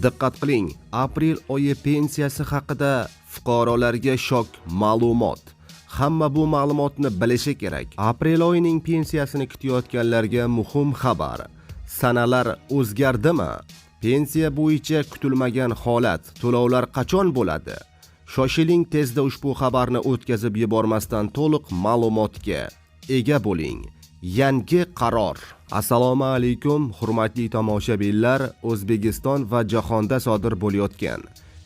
Diqqat qiling, aprel oyi pensiyasi haqida fuqarolarga shok ma'lumot. Hamma bu ma'lumotni bilishi kerak. Aprel oyining pensiyasini kutayotganlarga muhim xabar. Sanalar o'zgardimi? Pensiya bo'yicha kutilmagan holat, to'lovlar qachon bo'ladi? Shoshiling, tezda ushbu xabarni o'tkazib yubormasdan to'liq ma'lumotga ega bo'ling. Yangi qaror. Assalomu alaykum, hurmatli tomoshabinlar. O'zbekiston va jahonda sodir bo'layotgan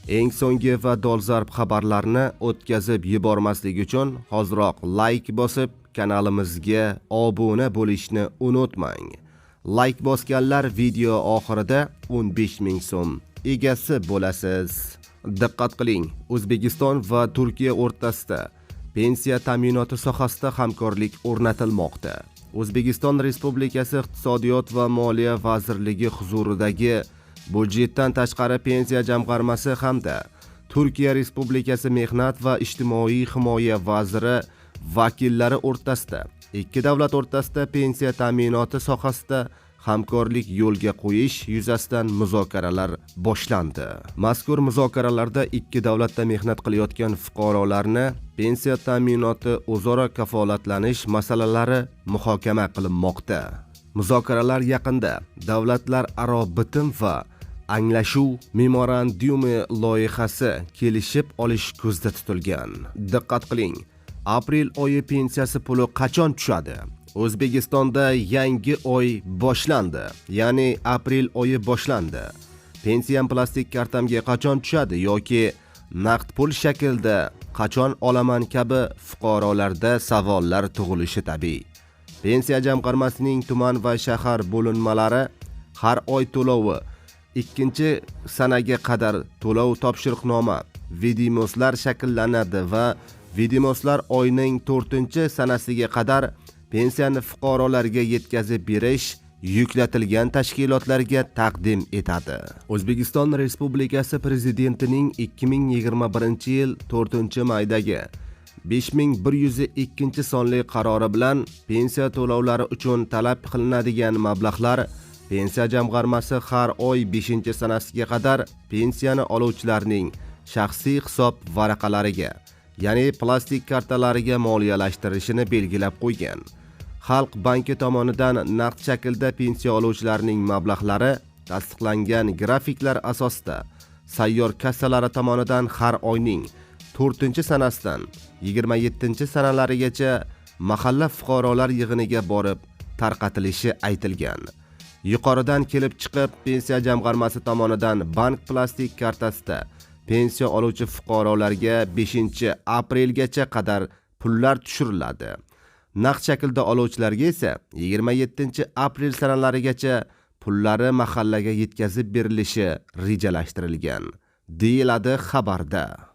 eng so'nggi va dolzarb xabarlarni o'tkazib yubormaslik uchun hoziroq layk bosib, kanalimizga obuna bo'lishni unutmang. Layk bosganlar video oxirida 15 ming so'm egasi bo'lasiz. Diqqat qiling, O'zbekiston va Turkiya o'rtasida pensiya ta'minoti sohasida hamkorlik o'rnatilmoqda. O'zbekiston Respublikasi Iqtisodiyot va moliya vazirligi huzuridagi Budjetdan tashqari pensiya jamg'armasi hamda Turkiya Respublikasi Mehnat va ijtimoiy himoya vaziri vakillari o'rtasida ikki davlat o'rtasida pensiya ta'minoti sohasida hamkorlik yo'lga qo'yish yuzasidan muzokaralar boshlandi. Mazkur muzokaralarda ikki davlatda mehnat qilayotgan fuqarolarni pensiya ta'minoti o'zaro kafolatlanish masalalari muhokama qilinmoqda. Muzokaralar yaqinda davlatlararo bitim va anglashuv memorandumi loyihasi kelishib olish ko'zda tutilgan. Diqqat qiling, aprel oyi pensiyasi puli qachon tushadi? O'zbekistonda yangi oy boshlandi, ya'ni aprel oyi boshlandi. Pensiyam plastik kartamga qachon tushadi yoki naqd pul shaklida qachon olaman kabi fuqarolarda savollar tug'ilishi tabiiy. Pensiya jamg'armasining tuman va shahar bo'linmalari har oy to'lovi ikkinchi sanaga qadar to'lov topshiriqnoma ведомость lar shakllanadi va ведомость lar oyning 4-sanasiga qadar pensiyani fuqarolarga yetkazib berish yuklatilgan tashkilotlarga taqdim etadi. O'zbekiston Respublikasi Prezidentining 2021-yil 4-maydagi 5102 sonli qarori bilan pensiya to'lovlari uchun talab qilinadigan mablag'lar Pensiya jamg'armasi har oy 5-sanasiga qadar pensiyani oluvchilarning shaxsiy hisob varaqalariga, ya'ni plastik kartalariga moliyalashtirishini belgilab qo'ygan. Xalq banki tomonidan naqd shaklda pensiya oluvchilarning mablag'lari tasdiqlangan grafiklar asosida sayyor kassalari tomonidan har oyning 4-sanasidan 27-sanalarigacha mahalla fuqarolar yig'iniga borib tarqatilishi aytilgan. Yuqoridan kelib chiqib, Pensiya jamg'armasi tomonidan bank plastik kartasida pensiya oluvchi fuqarolarga 5 aprelgacha qadar pullar tushiriladi. Naqd shaklda oluvchilarga esa 27 aprel sanalarigacha pullari mahallaga yetkazib berilishi rejalashtirilgan, deyiladi xabarda.